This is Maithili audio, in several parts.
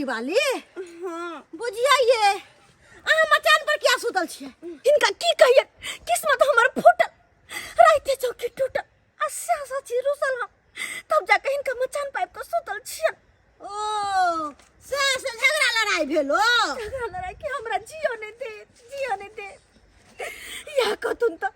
वाली। हाँ। बुझिया ये अहाँ मचान पर किया सुतल छियै? हिनका की कहिए, किस्मत हमर फूटल, राइते चौकी टूटल आ सासा छी रुसल हम, तब जाके हिनका मचान पाइप के सुतल छियन। ओ से से झगड़ा लड़ाई भेलो? झगड़ा लड़ाई के हमरा जियो नहीं दे, जियो नहीं दे। या कतुन त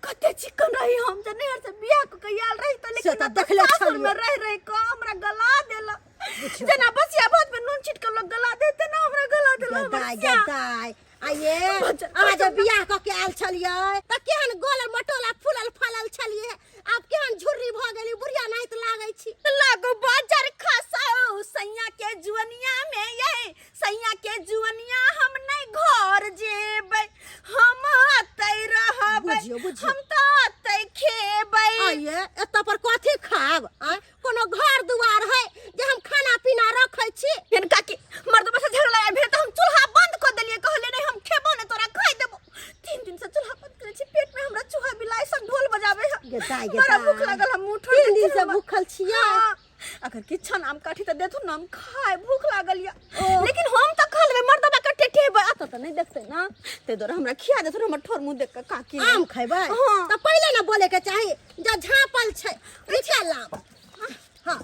कते चिकन रही हम, जे नैहर से बियाह क के आयल रही त, लेकिन से त देखले सासुर छलियै। में रह रह क हमरा गला देला, जेना बसिया भात में नून छिट के लोग गला देते ना, हमरा गला देला हमर गदाय स्या। गदाय आइए, बचल, अहाँ बचल। जब बियाह कऽ के आयल छलियै तऽ केहन गोल मटोला फूलल फलल छलियै, आब केहन झुर्री भऽ गेली, बुढ़िया नाहित लागै छी। लागो बाजार खसाओ सैया के जुअनिया में, ये सैया के जुअनिया, हम नहीं घर जेबै, हम अतै रहबै। बुझियौ, बुझियौ। हम तऽ अतै खेबै। आइए एतऽ पर कथी खाब? आँय, कोनो घर दुआर है जे हम खाना पीना रखै छी? हिनका की मर्दबा से झगड़ा लड़ाई भेल तऽ हम चूल्हा बंद कऽ देलियै, कहलियै नहीं हम खेबो नहीं तोरा खाइ देबो। 3 दिन से चूल्हा बंद करै छी, पेट में हमरा चूहा बिलाई सब ढोल बजाबै है। गे दाइ, गे बड़ा दाइ। भूख लागल, हम मुँह ठोर 3 दिन से हमरा। भूखल छियै? हाँ, अगर किछु आम काठी तऽ देथुन ना, हम खाय, भूख लागल या। ओ। लेकिन हम तऽ खा लेबै, मर्दबा के टेटेबै अतऽ तऽ नहि देखतै ना, ताहि दुआरे हमरा खिया देथुन हमर ठोर मुँह देख कऽ काकी। आम खैबै? हाँ। तऽ पहिले ने बोले के चाही, जब झाँपल छै निकाल आम। हाँ।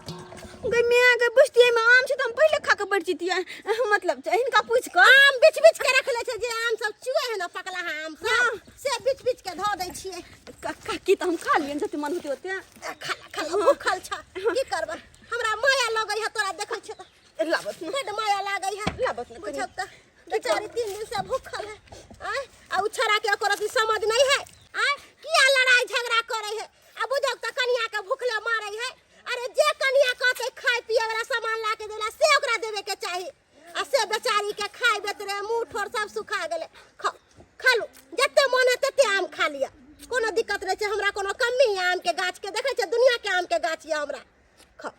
गै माय गै, बुझतियै एहिमे आम छै तऽ हम पहिले खा कऽ बैठ जैतियै। मतलब छै हिनका पूछि कऽ आम बिछ बिछ के रखले छै, जे आम सब चुए है ना पकलाहा आम सब, हाँ। से बिछ बिछ के धऽ दै छियै। काकी तऽ हम खा लियनि जते मन होतै ओते। ए, खा ला, खा ला, भूखल छ की करबै, हमरा माया लगै है तोरा देखै छियै तऽ। लाबत ने। बड्ड माया लागै है। लाबत ने कनी। बुझब तऽ बेचारी 3 दिन से भूखल है। आँय, आ उ छोड़ा के एको रत्ती समझ नहीं है। आँय, किया लड़ाई झगड़ा करे है? आ बुझब तऽ कनिया के भूखले मारे है। अरे जे कनिया कहते खाय पिए वाला सामान ला के देला से ओकरा देवे के चाही, आ से बेचारी के खाय बेतरे मुंह ठोर सब सुखा गेले। खा लू, जते मन है तते आम खा लिअ, कोनो दिक्कत नहीं छै। हमरा कोनो कमी है आम के गाछ के? देखै छै दुनिया के आम के गाछ यऽ हमरा। खा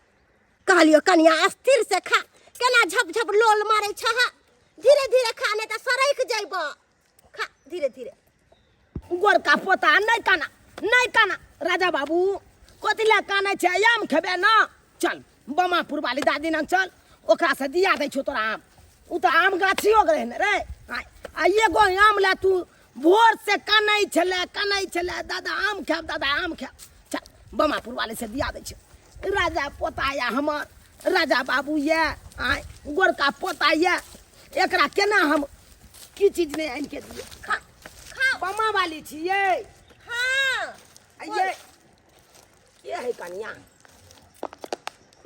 कहलियो कनिया स्थिर से खा, केना झप झप लोल मारे छह, धीरे धीरे खा, नहीं तऽ सरक जइब, खा धीरे धीरे। गोरका पोता नहीं काना, नहीं काना राजा बाबू, कथी लए कानै छै? आम खेबे ना? चल बमापुर वाली दादी नंग चल, ओकरा से दिया दै छौ तोरा आम। उ तऽ आम गाछियो के रहै ने रे। आ एगो आम लए तू भोर से कानै छलै, कानै छलै, दादा आम खायब, दादा आम खायब। चल बमापुर वाले से दिया दै छौ। राजा पोता या हमर राजा बाबू ये, आय गोरका पोता ये, एकरा केना हम की चीज नहि आनि के दिए? खा खा। बमा वाली छियै? हाँ। आ ये के है कनिया?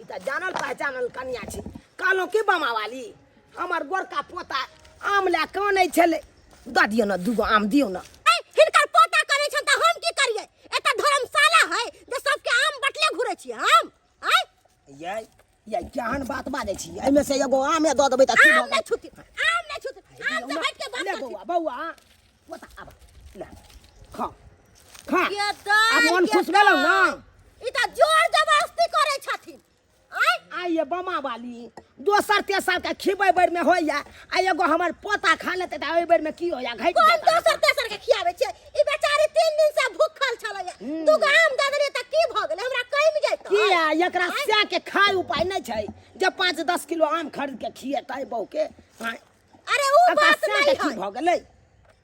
ई तऽ जानल पहचानल कनिया छी। कहलहुँ की बमा वाली, हमर गोरका पोता आम लए कानै छलै, दऽ दियौ ने दूगो आम दियौ ने। ऐ, हिनकर पोता करै छनि तऽ हम की करियै? एतऽ धर्मशाला है जे सबके आम बटले घुरै छियै हम? आँय? यै यै, केहन बात बाजै छी? एहिमे से एगो आमे दऽ देबै तऽ की आम भऽ नहि गेल? छुती, आम नहि छुती, आम से हटि के बात ले करथिन। बौआ, बौआ पोता, आब ले खा खा। के दाइ, आब मन के खुश भेलौ ना? दाइ। ई तऽ जोर जबरदस्ती करै छथिन। आँय? आइ ये बमा वाली, दोसर तेसर के खिबै बेर में होइया, आ एगो हमर पोता खा लेतै तऽ ओहि बेर में की होइया? घटि कोन जायत। दोसर तेसर के खियाबै छियै? ई बेचारी 3 दिन से भूखल छलैया, दूगो आम दऽ देलियै तऽ की भऽ गेलै? हमरा कमि जैतै। किया एकरा सएह के खाय उपाय नहि छै जे 5-10 किलो आम खरीद के खिएतै बहू के? आँय? अरे उ एकरा बात सएह नहि के की है भऽ गेलै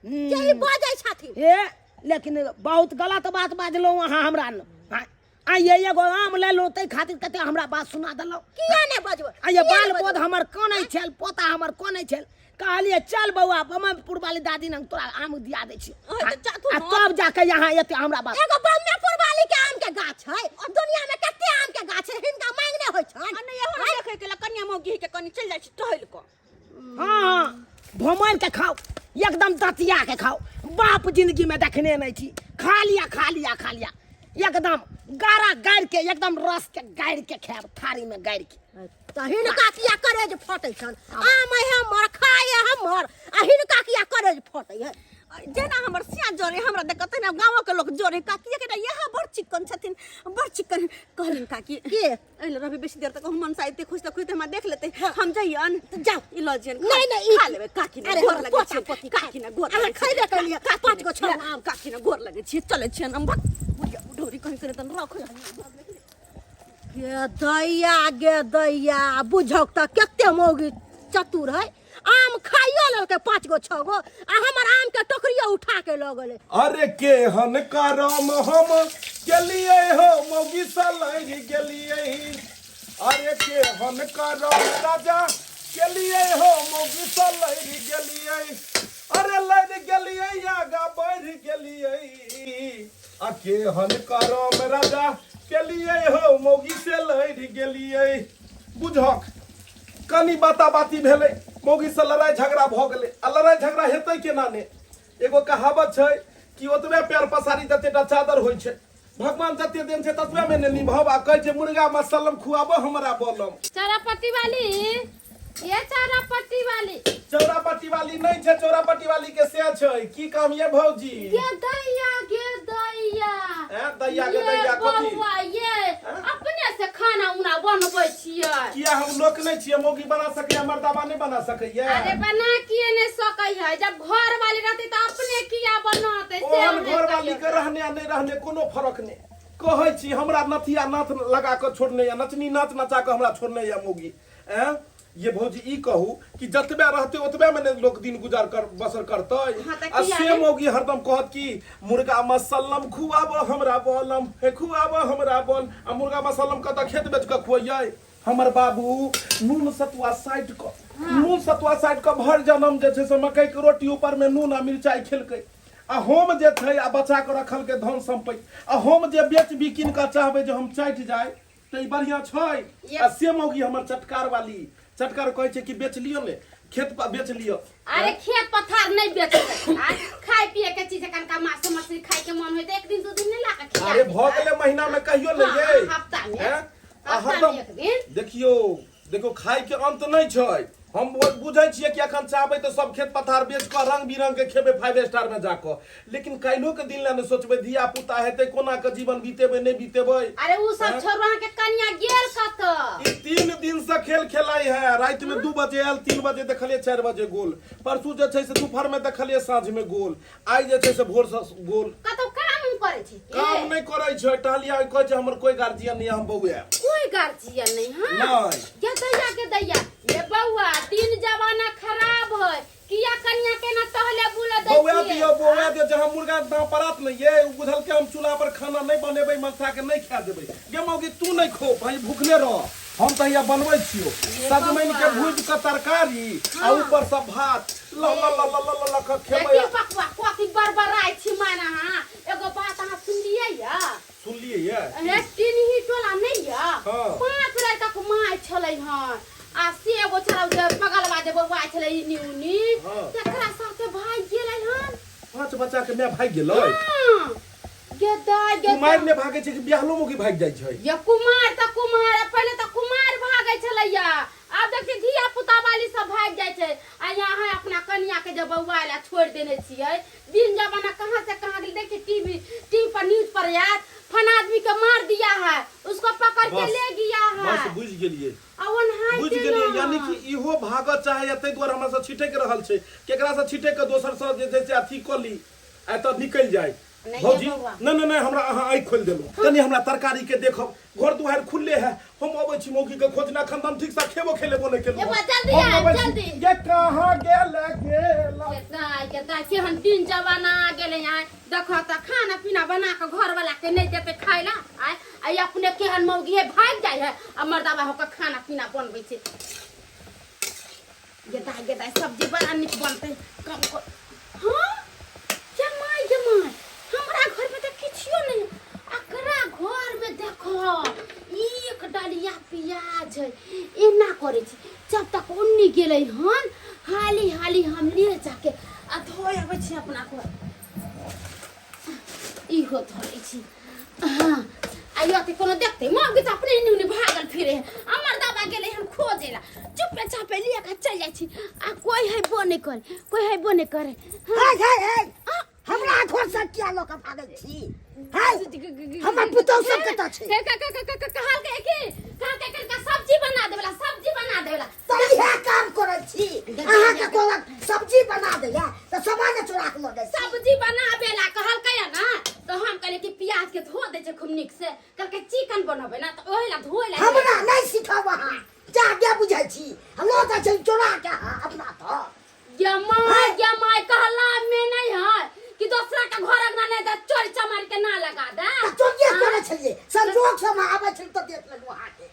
जे ई बजै छथिन। हे, लेकिन बहुत गलत बात बाजलहुँ अहाँ हमरा न। आँय, आइ ये एगो आम लेलहुँ ताहि खातिर कते हमरा बात सुना देलहुँ। किया नहि बजबै? आ ये किया बाल नहि बोध बजबै? हमर कानै छल, पोता हमर कानै छल, कहलियै चल बौआ बमनपुर वाली दादी लग तोरा आम दिया दै छियौ। ओए, तऽ जाथुन आ न। तब जाके यहाँ एते हमरा बात। एगो बम्बेपुर वाली के आम के गाछ है और दुनिया में कते आम के गाछ है, हिनका मांगने होइ छनि। आ नहि एहो देखै के कनिया मौगी के कनी चलि जाइ छी टहलि कऽ। हाँ हाँ, भमर के खाओ, एकदम दतिया के खाओ, बाप जिंदगी में देखने नहीं छी। खा लिया, खा लिया, खा लिया, एकदम गारा गारि के, एकदम रस के गारि के खायब, थारी में गारि के। तऽ हिनका किया करेज फटै छनि? आम है हमर, खाय है हमर, आ हिनका किया करेज फटै है? जेना हमर सिया जरे हमरा देखत तहिना गाँव के लोग जरे। काकी के इएह बड़ चिक्कन छथिन, बड़ चिक्कन। कहलिन काकी के एहि लए रहबै बेसी देर तक, हम मनसा एते खुश तऽ खुश हमरा देख लेतै। हम जइयन? तऽ जाउ। ई लऽ जइयन। नहीं, नहीं, खा लेबै काकी ने अरे गोर हमर लगै पोता छियै। पोती काकी ने गोर अहाँ लगै खैबे छियै। केलियै, काकी 5 ने गो 6 गो आम। काकी ने गोर लगै छियै, चलै छियन हम। भक बुढ़िया बुढ़ौरी कहीं से तन रखो। गे दैया, गे दैया, बुझौक तऽ कते मौगी चतुर है, आम खाइयो लेलकै 5 गो 6 गो आ हमर आम के टोकरियो उठा के लऽ गेलै। अरे केहन करम हम गेलियै हो मौगी से लड़ि गेलियै। अरे केहन करम राजा गेलियै हो मौगी से लड़ि गेलियै। अरे लड़ि गेलियै आगा बढ़ि गेलियै। आ केहन करम राजा गेलियै हो मौगी से लड़ि गेलियै। बुझक कनि बाता बाती भेलै, मौगीसँ लड़ाइ झगड़ा भऽ गेलै। आ लड़ाइ झगड़ा हेतै केना ने? एगो कहावत छै कि ओतबे पैर पसारी जतेटा चादर होइ छै। भगवान जते देन छै ततबे मे ने निभाव। आ कहै छै मुर्गा मसलम खुआबो हमरा बोलम। चौरापट्टी वाली, ये चौरापट्टी वाली। चौरापट्टी वाली नहीं छै, चौरापट्टी वाली के से छै। की काम ये भौजी? गे दैया, गे दैया। हैं दैया के ये दैया कथी? बौआ, ये अपने से खाना उना बनबै छियै? किया हम लोक नहीं छियै? मौगी बना सकैया, मर्दाबा नहीं बना सकैया? अरे बना किए नहीं सकै है, जब घर वाली रहते तऽ अपने किया बनते से? ओहन अहाँ घर वाली कहियौ। के रहने आ नहीं रहने कोनो फरक नहीं। कहै छी हमरा नथिया नाथ लगा कऽ छोड़ने या नचनी नाच नचा कऽ हमरा छोड़ने या मौगी। ऐं ये भौजी ई कहू कि जतबे रहते ओतबे में ने लोक दिन गुजार कर बसर करतै। हाँ, तऽ आ किया से ने? मौगी हरदम कहत कि मुर्गा मसल्लम खुआबो हमरा बोलम, हे खुआबो हमरा बोल। आ मुर्गा मसल्लम कतऽ खेत बेच कऽ खुअइयै? हमर बाबू नून सतुआ साइड कऽ, नून सतुआ साइड कऽ भरि जनम जे छै से मकई के रोटी ऊपर में नून आ मिरचाई खेलकै। आ हम जे छै आ बचा कऽ रखलकै धन सम्पत्ति। आ हम जे बेच बिकिन कऽ चाहबै जे हम चाटि जाय तऽ ई बढ़िआँ छै? आ से मौगी हमर चटकार वाली चटकार कहै छै कि बेच लियौ ने खेत पर बेच लियौ। अरे खेत पथार नहीं बेचबै, आ खाय पिए के चीज कनका माछ मछली खाय के मन होय त एक दिन दू दिन नहीं ला के खिया अरे देबै। भऽ गेलै महीना में कहियो ने हाँ, यै। हाँ, हफ्ता में। हैं? आ हफ्ता में हरदम एक दिन। देखियौ देखियौ खाय के अंत नहीं छै। हम बुझै छियै कि अखन चाहबै तऽ सब खेत पथार बेच कऽ रंग बिरंग के खेबै 5 स्टार में जाकऽ, लेकिन काल्हिो के दिन लए ने सोचबै, धिया पुता हेतै कोना के जीवन बीतेबै नहीं बीतेबै। अरे उ सब छोड़ू, अहाँ के कनिया गेल कतऽ? ई 3 दिन से खेल खेलाई है। राति में 2 बजे आयल, 3 बजे देखलियै, 4 बजे गोल। परसू जे छै से दोपहर में देखलियै, साँझ में गोल। आइ जे छै से भोर से गोल। कतौ काम उम करै छै की? काम नहीं करै छै, टहलिया कहै छै हमर कोई गार्जियन नहीं, हम बौआ। कोई गार्जियन नहीं? हाँ नहीं। गे दैया, गे दैया, ये बौआ दिन जमाना खराब है, किया कनिया के ना टहले बुले दै बौआ छियै? दियौ, बौआ दियौ। जहाँ मुर्गा दाँव पड़त ने ये उ बुझल के हम चूल्हा पर खाना नहीं बनेबै, मनसा के नहीं खा देबै। गे मौगी तू नहीं खो भाई, भूखले रह। हम तऽ हिया बनबै छियौ सजमनि के भूजि कऽ तरकारी आ ऊपर से भात, ल ल ल ल ल ल कऽ खेबै। की पकवा कथी बड़बड़ाइ छी माने अहाँ? एगो बात अहाँ सुनलियै या? सुनलियै ये। हे टिनही टोला नहीं या? हाँ। 5 लड़का के माय छलै हन आ से एगो छलै जे बगलवा जे बौआ छलै इनी उनी, हाँ। तकरा साथे भागि गेलै हन। 5 बच्चा के माय भागि गेलै? हाँ। गे दाइ गे। कुमारि ने भागै छै कि बियाहलो मौगी भागि जाइ छै? ये कुमार तऽ कुमार, पहिले तऽ कुमार भागै छलैया, आब देखिए धिया पुता वाली सब भागि जाइ छै। आ यहाँ अपना कनिया के जे बौआ ला छोड़ि देने छियै, दिन जमाना कहाँ से कहाँ गेल। देखिए टीवी पर न्यूज पर आयत, फलाना आदमी के मार दिया है, उसको पकड़ के बस, ले गया है। बस बुझि गेलियै। आ ओनाहिते बुझि गेलियै। ना। यानी कि इहो भागऽ चाहैया, ताहि दुआरे हमरा से छिटकि रहल छै। केकरा से छिटकि कऽ दोसर से जे छै से अथी कऽ ली आ एतऽ निकलि जाय। नहीं भौजी ये बौआ। नहीं नहीं नहीं, हमरा अहाँ आँखि खोलि देलहुँ। कनि हमरा तरकारी के देखब, घर दुआरि खुलले है। हम अबै छी मौगी के खोजना, एखन तऽ हम ठीक से खेबो खेलेबो नहि केलहुँ। ये बौआ, जल्दी हम आउ, अबै छी। जल्दी। ये कहाँ गेल गेल? के दाइ, के दाइ, केहन दिन जमाना आ गेलै आइ। देखो तऽ खाना पीना बना कऽ घरवाला के नहि देतै खाय ला आइ, आ ई अपने केहन मौगी है, भागि जाइ है आ मर्दाबा होकर खाना पीना बनबै छै। गे दाइ, गे दाइ, सब्जी बड़ा नीक बनतै। कम कर। हाँ जमाइ, जमाइ, हमरा घर में तऽ किछियो नहि, अकरा घर में देखो एक डलिया प्याज है। एना करै छी, जब तक उन्नी गेलै हन हाली हाली हम ले जाके आ धोइ अबै छी अपना घर। इहो धरै छी। हाँ आ यो कोनो देखते मौगी तऽ अपने एने ओने भागल फिरे है, हमर दाबा गेलै हन खोजे ला। चुपे चापे लिया के चल जाइ छी आ कोई है बो नहीं करे, कोई है बो नहीं करे। हे हे हे, हमरा घर से किया लऽ कऽ भागै छी? हे, हमर पुतहु सब कतऽ छै? हे, कहलकै कि, कहलकै कनिका सब्जी बना देबला, सब्जी बना देबला। तऽ इएह काम करै छी अहाँके, कहलक सब्जी बना दैया तऽ सामान चोरा कऽ लऽ जाइ छी। सब्जी बनाबे ला कहलकै है ना, तो हम कहलियै कि प्याज के धो दै छै खूब नीक से, कहलकै चिकन बनबै ना, तऽ ओहि ला धोए ला। हमरा नहि सिखाउ अहाँ, जा कनिया के बुझै छी आ लऽ जाइ छै चोरा के अहाँ अपना तऽ। गे my, गे my, कहला में नहीं है कि दूसरा के घर अंगना नहीं दे, चोर चमार के ना लगा दे। तऽ चोरिये करै छलियै, संजोग से हम आबै छलियै तऽ देख लेलहुँ अहाँके।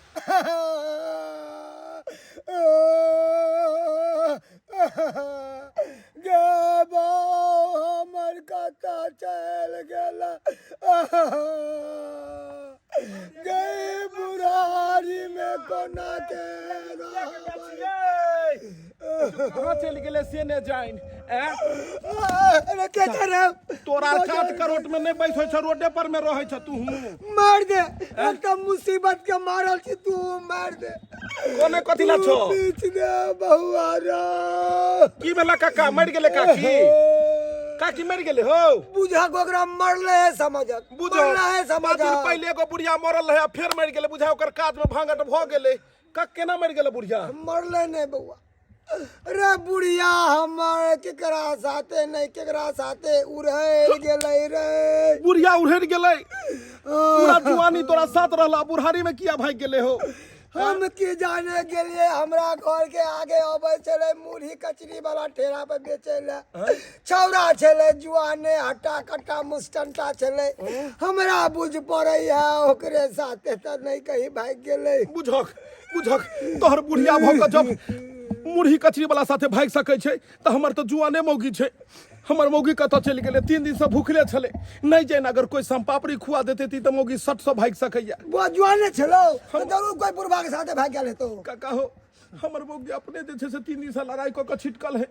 गे बाउ, हमर कतऽ चलि गेल गे? बुढ़ारीमे कोना के रहबै? कहाँ चलि गेलै से नहि जानि। अरे के छै रे? तोरा कात करोट में नहि बैस होइ छ, रोडे पर में रहै छ तू। मार दे, एकदम मुसीबत के मारल छी, तू मार दे। कोने कथी ला छो? पीछ दे बहुआ रे। की भेला काका? मरि गेलै काकी? काकी मरि गेलै हो? बुझा ओकरा मरले है समझक। बुझो मरले है 5 दिन समझक। पहिले एगो बुढ़िया मरल रहै आ फेर मरि गेलै। बुझा ओकर काज में भांगट भऽ गेलै। का केना मरि गेलै बुढ़िया? मरले नहीं बउआ रे, बुढ़िया हमर केकरा साथे नहीं केकरा साथे उड़ैल गेलै रे। बुढ़िया उड़ैल गेलै? पूरा जुआनी तोरा साथ रहला, बुढ़ारी में किया भागि गेलै हो? हम की जाने गेलिए? हमरा घर के आगे अबै छलै मुरही कचरी वाला ठेला पर बेचै ले छौड़ा छलै, जुआने हट्टा कट्टा मुस्टंटा छलै। हमरा बुझ पड़ै है ओकरे साथे तऽ नहीं कहीं भागि गेलै। बुझक बुझक, तोहर बुढ़िया भऽ कऽ जब मुरही कचरी वाला साथे भागि सकै छै तऽ हमर तऽ जुआने मौगी छै। हमर मौगी कतऽ चलि गेलै? 3 दिन से भूखले छलै। नहि जानि, अगर कोई सम्पापड़ी खुआ देते तऽ मौगी सट से भागि सकैया। बुआ जुआने छलौ तऽ जरूर कोई बुढ़बा के साथे भागि गेल हेतौ। काका हो, हमर मौगी अपने जे छै से 3 दिन से लड़ाई कऽ कऽ छिटकल है,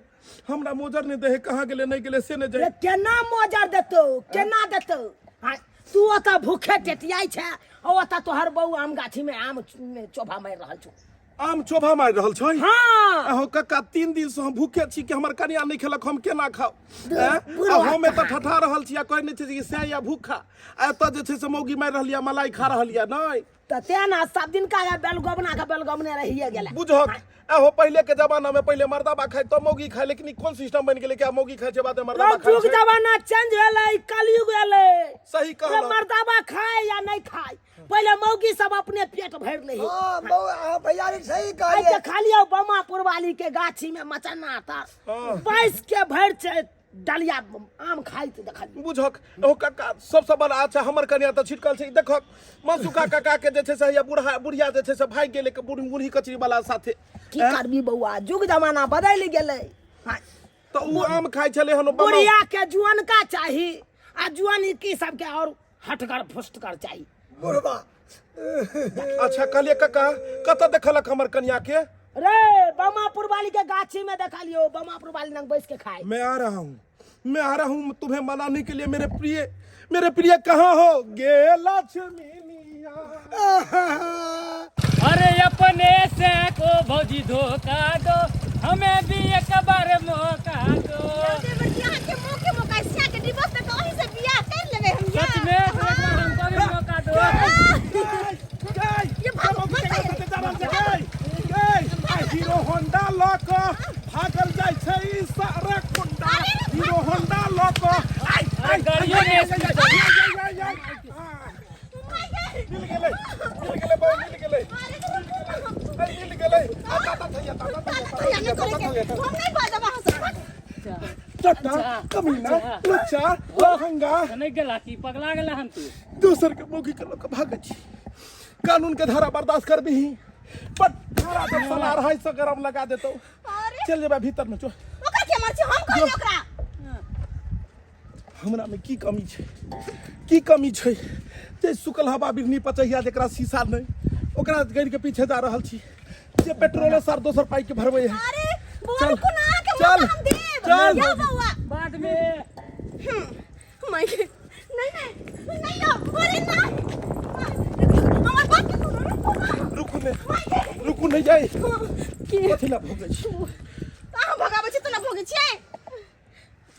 हमरा मोजर नहि दै है। कहाँ गेलै नहि गेलै से नहि रे जानि। केना मोजर देतौ, केना देतौ? हाँ, तू ओतऽ भूखे टेटियाइ छै आ ओतऽ तोहर बहू आम गाछी में आम चोभा मारि रहल छौ। आम चोभा मारि रहल छै? हाँ। अहो कक्का, 3 दिन से हम भूखे छी कि हमर कनिया नहि खेलक, हम केना खाउ? आँय? आ बुढ़वा हम एतऽ ठठा रहल छी आ कहै नहि छै कि सैं या भूखा, आ एतऽ जे छै से मौगी मारि रहल यऽ, मलाई खा रहल यऽ। नहि तऽ तें ने सब दिन का बेलगोबना के बेलगोबने रहिए गेलै। बुझक अहो, पहिले के जमाना में पहिले मर्दाबा खाय तो मौगी खाय, लेकिन ई कोन सिस्टम बनि गेलै कि आब मौगी खाय छै बाद में मर्दाबा खाय युग छै? जमाना चेंज भेलै, कलयुग एलै। सही रे कहलक। मर्दाबा खाय या नहीं खाय, पहिले मौगी सब अपने पेट भरि लै। हाँ बउआ, हाँ भैयारी सही आइ कहलिए। के खाली आओ बमापुर वाली के गाछी में मचन्ना तर हाँ। बैस के भरि छै डलिया आम खाइत देखलियै। बुझक ओ काका, सबसँ बड़ा अच्छा हमर कनिया तऽ छिटकल छै। देखक मनसुखा काका के जे छै से हैया बूढ़ा बुढ़िया जे छै से भागि गेलै बूढ़ी कचरी वाला साथे। की करबी बौआ, युग जमाना बदलि गेलै। हाँ, तऽ ओ आम खाइ छलै हन ओ बमा। बुढ़िया के जुअनका चाही आ जुअन की सबके और हटगर फुष्टगर चाही। बुढ़बा। अच्छा कहलियै काका, कतऽ देखलक हमर कनिया के? रे बमापुर वाली के गाछी में देखलियो, बमापुर वाली लंग बैस के खाए। मैं आ रहा हूँ, मैं आ रहा हूँ तुम्हें मनाने के लिए। मेरे प्रिय, मेरे प्रिय कहाँ हो गे लक्ष्मीनिया? अरे अपने से को भौजी धोखा दो, हमें भी एक बार मौका दो। देवर जी, अहाँके मौके मौका सिया के डिवोर्स दऽ कऽ ओही से बियाह कर लेबै हम। सच में तो एक बार हमको भी मौका दो। गई ये भागो, भागो। गई आ हीरो होंडा लऽ कऽ भागल जाइ छै ई सारा कुंडा, हीरो होंडा लऽ कऽ। आइ अरे गाड़ियों में आइ, आइ, आइ, आइ, मिल गेलै, मिल गेलै बहू, मिल गेलै। अरे मिल गेलै। आ, ताता थैया, ताता थैया, ताता थैया, ताता थैया। हम नहीं बाजब अहाँ से। चट्टा कमीना लुच्चा लहंगा। नहीं गेला की पगला गेला हम तू? दोसर के मौगी के लोग भागै छी, कानून के धारा बर्दाश्त करबिही? बट पूरा जब साला 250 ग्राम लगा देतो। अरे चल जेबै भीतर में, चल। ओकरा के मार छी? हम कहलियै ओकरा? हमरा में की कमी छै, की कमी छै जे सुकल हवा बिरनी पचहिया जकरा शीशा नहि ओकरा गड़ि के पीछे जा रहल छी, जे पेट्रोलो सार दोसर पाई के भरबै है। अरे बौआ, चल, रुकू ना, अहाँके चल, मौका हम देब। चल। यौ बौआ। बाद में। माय के नहीं नहीं नहीं यौ, अरे ना, हमर बात के सुनू, रुकू ना। रुकू ने, रुकू, नहीं जाई। की? कथी ला भोगै छी? अहाँ भगाबै छी तऽ ना भोगै छियै।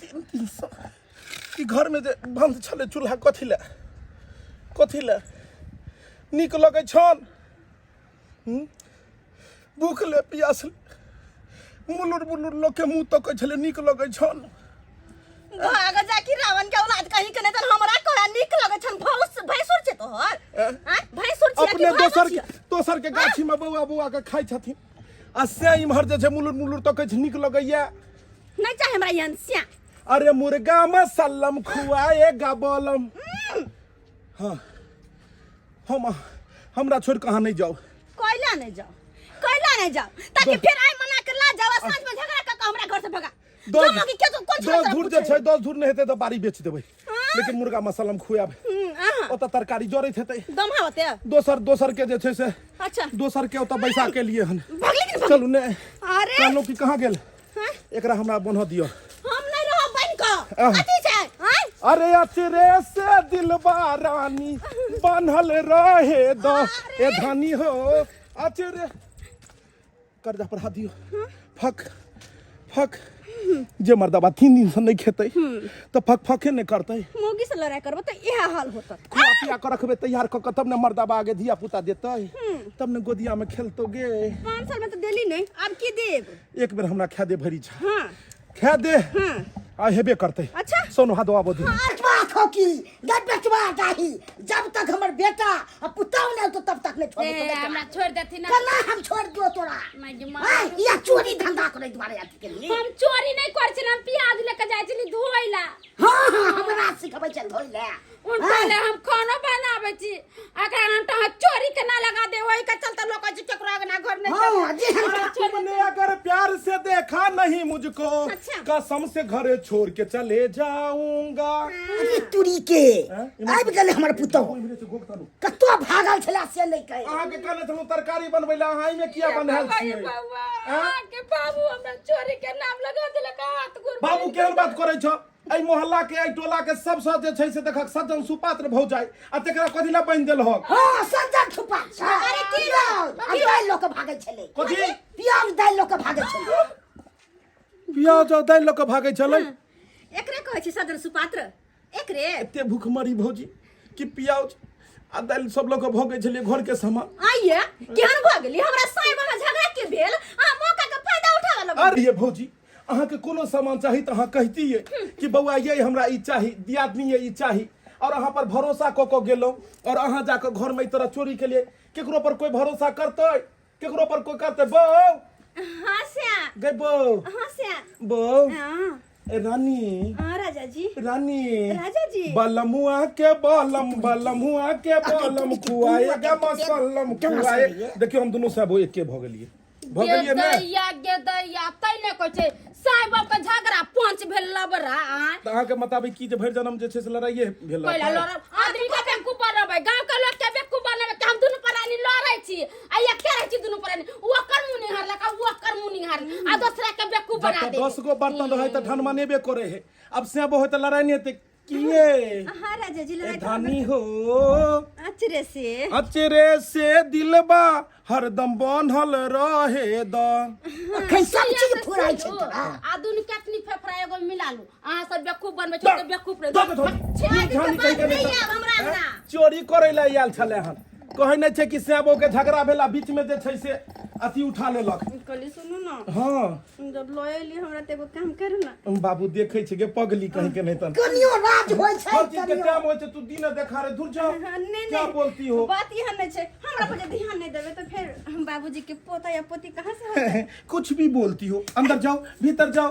3 दिन से ई घर में जे बंद छलै चूल्हा, कथी ला, कथी ला? नीक लगै छल? हूँ? भूख ले पियास ले मुलुर मुलुर लोकके मुँह तकै छलै, नीक लगै छल? भाग जा कि रावण के औलाद कहीं के नहीं तऽ हमरा कहै। हमरा नीक लगै छन भौस भैंसुर छै तोहर आँय भैंसुर छियै कि अपने भानुस दोसर छियै? दोसर के गाछी में बौआ बौआ के खाइ छथिन आ से इम्हर जे छै मुलुर मुलुर तकै छै नीक लगैया नहीं चाहे हमरा एहन स्या अरे मुर्गा मसल्लम खुआएगा बोलम हाँ हम हमरा छोड़ कहाँ नहीं जाओ कोयला नहीं जाओ कोयला नहीं जाओ ताकि फिर आइ मना कर ला जाओ आ साँझ में झगड़ा कर के हमरा घर से भगा दस जो मगी के तो कौन दस धूर जे छै दस धूर नहि हेतै तऽ बाड़ी बेच देबै लेकिन मुर्गा मसल्लम खुआब ओतऽ तरकारी जरैत हेतै दम होते दोसर दोसर के जे छै से अच्छा दोसर के ओतऽ बैसा के लिए हन भगली कि चलू ने अरे कहलहुँ कि कहाँ गेल हाँ? एकरा हमरा बन्ह दिअ हम नहीं रहब बन के आह। अथी छै आँय अरे अचरे से दिलबा रानी बान्हल रहे द ए धानी हो अचरे कर्जा पर हाथ दियो फक फक जे मर्दबा 3 दिन से नहीं खेतै तऽ फक फके नहि करतै मौगी से लड़ाई करबो तऽ इएह हाल होत खुआ पिया के रखबै तैयार कऽ के तब ने मर्दबा आगे धिया पुता देतै तब ने गोदिया में खेलतो गे 5 साल में तो देली नहीं अब की देब एक बेर हमरा खा दे भरी छा हाँ खा दे हाँ आ हेबे करतै अच्छा। सोनो हाथ आबो दे बेचबा खोकी गट बेचबा दाही जब तक हमर बेटा आ पुतहु नहि औतो तब तक नहि छोड़बो ए, तोरा। हमरा छोड़ देथिन ना केना हम छोड़ दियो तोरा माय गे माय। आँय, या चोरी धंधा करे दुआरे अथी के लिए हम चोरी नहीं करै छी हम प्याज लेके जाइ छली धोइ ला हाँ हाँ हमरा सिखबै छै धोइ ले उनका ले हम खानो बनाबै छी अकरा हम तो चोरी के ना लगा दे ओही के चलते लोग कहै छै केकरो अंगना घर नहीं हाँ जे हम तुमने अगर प्यार से देखा नहीं मुझको अच्छा। कसम से घर छोड़ के चले जाऊंगा अरे तुरी के हैं? आबि गेलै हमर पुतहु इम्हरे से गोक तानू। कतौ भागल छलै से नहि कहे अहाँके कहने छलहुँ तरकारी बनबै लए अहाँ एहिमे किया बन्हायल छियै बौआ आँय? अहाँके बाबू हमरा चोरी के नाम लगा देलक हाथ गोर बाबू केहन बात करै छौ एहि मोहल्ला के एहि टोला के सबसँ जे छै से देखक सज्जन सुपात्र भौ जाय आ तकरा कथी लए बान्हि देलहक हाँ सज्जन छुपा छै अरे की आ दालि लऽ कऽ भागै छलै कथी प्याज दालि लऽ कऽ भागै छलै प्याज आ दालि लऽ कऽ भागै छलै एकरे कहै छै सज्जन सुपात्र एकरे एते भूखमरी भौजी कि प्याज आ दालि सब लऽ कऽ भगै छलियै घर के सामान आइए केहन भऽ गेली हमरा साहेब अहाँ झगड़ा के भेल अहाँ मौका के फायदा उठाबऽ लगल अरे ये भौजी अहाँके कोनो सामान चाही तऽ अहाँ कहितियै कि बौआ ये हमरा ई चाही दियादनी ये ई चाही और अहाँ पर भरोसा कऽ कऽ गेलहुँ और अहाँ जाकऽ घरमे एहि तरह चोरी केलियै केकरो पर कोइ भरोसा करतै केकरो पर कोइ करतै बौ हाँ श्या गै बौ हाँ श्या बौ हाँ ए रानी हाँ राजा जी रानी राजा जी बलमुआ के बलम बलमुआ के बलम खुआएगा मसलम खुआए देखियौ हम दुनू सब एके भऽ गेलियै भऽ गेलियै ने दैया गे दैया तै ने कहै छै साई बाप के झगड़ा पंच भेल लबरा आय तऽ अहाँके मुताबिक की जे भरि जन्म जे छै से लड़ाइए भेल पहिला रहतै? लड़ब आदमी के बेवकूफ बनबै गांव के लोग के बेवकूफ बनबै कि हम दुनू प्राणी लड़ै छी आ एके रहै छी दुनू प्राणी ओ ओकर मुँह निहारलक आ ओ ओकर मुँह निहारलक आ दोसरा के बेवकूफ जब बना तक दे 10 गो बर्तन रहै तऽ ठन मनेबे करै है अब से होय तऽ लड़ाइ नहि हेतै किए हाँ राजा जी ए लड़ाई धानी हो अचरे से अचरे से दिलबा हरदम बान्हल रहे द अखन सब चीज फुराइ छै तोरा आ दुनू केतनी फेफड़ा एगो मिला लू अहाँ सब बेवकूफ बनबै छी तऽ बेवकूफ दऽ के धो। रहै धानी कहि के नहि आब हमरा अंगना चोरी करै लए आयल छलै हन कहै नहि छै कि सेबो के झगड़ा भेला बीच में जे छै से अथी उठा लेलक कहली सुनू ना हाँ जब लऽ एली हमरा तऽ एगो काम करू ना बाबू देखै छै गे पगली कहीं के नहीं तन कनियो राज होइ छै हर चीज के कनियो टाइम होइ छै तू दिन देखा रे दूर जाओ हाँ, नहीं क्या नहीं बोलती हो बात यह नहीं छै हमरा पर जे ध्यान नहीं देबे तो फिर हम बाबूजी के पोता या पोती कहाँ से होतै कुछ भी बोलती हो अंदर जाओ भीतर जाओ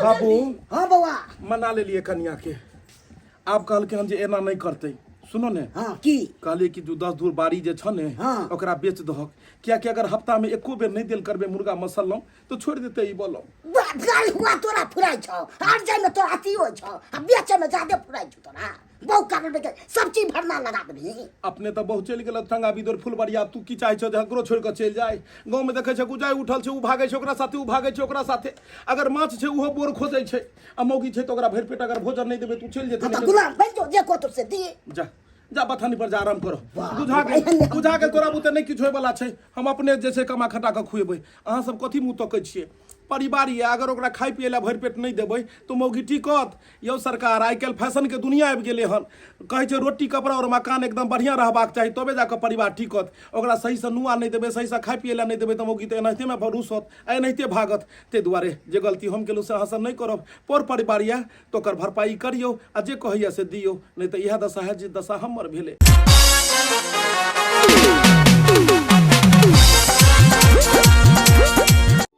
बाबू हाँ बौआ मना लेलिए कनिया के आब कहलकै हन जे एना नहि करतै सुनो ने हाँ की कहलिए कि जो 10 धूर बाड़ी जे छ ने हाँ। ओकरा बेच दहक कियाकि अगर हफ्ता में एको बेर नहि देल करबै मुर्गा मसल्लम तो छोड़ि देतै ई बोलो गाड़ी हुआ तोरा फुराइ छौ आर जाय में तोरा अथी होइ छौ आ बेचे में जादे फुराइ छौ तोरा बहु कारण के सब चीज भरना लगा देबही अपने तऽ बहुत चलि गेल टंगा बिदोर फुलबरिया तू की चाहै छौ जे एकरो छोड़ि कऽ चलि जाय गाँवमे देखै छै गुजाइ उठल छै ओ भागै छै ओकरा साथे ओ भागै छै ओकरा साथे अगर माछ छै ओहो बोर खोजै छै आ मौगी छै तऽ ओकरा भरि पेट अगर भोजन नहि देबै तऽ ओ चलि जेतै हाँ तऽ नहि गुलाम बनि जो जे कहतौ से दिए जा जा बथानी पर जा आराम करो वाह, बुझा एहन गेल नहि हम- बुझा गेल तोरा बुते नहि किछु होयवला छै हम अपने जे छै कमा खटा कऽ खुएबै अहाँ सब कथी मुँह तकै छियै परिवार यऽ, अगर ओकरा खाइ पियै लए भरि पेट नहि देबै तऽ मौगी टिकत? यौ सरकार, आइ काल्हि फैशनके दुनिया आबि गेलै हन। कहै छै रोटी कपड़ा आओर मकान एकदम बढ़िआँ रहबाक चाही, तबे जाकऽ परिवार टिकत। ओकरा सहीसँ नुआ नहि देबै, सहीसँ खाइ पियै लए नहि देबै, तऽ मौगी तऽ एनाहितेमे रुसत आ एनाहिते भागत। ताहि दुआरे जे गलती हम केलहुँ से अहाँसभ नहि करब। पर परिवार यऽ तऽ ओकर भरपाइ करियौ आ जे कहैए से दियौ, नहि तऽ इएह दशा हैत जे दशा हमर भेलै।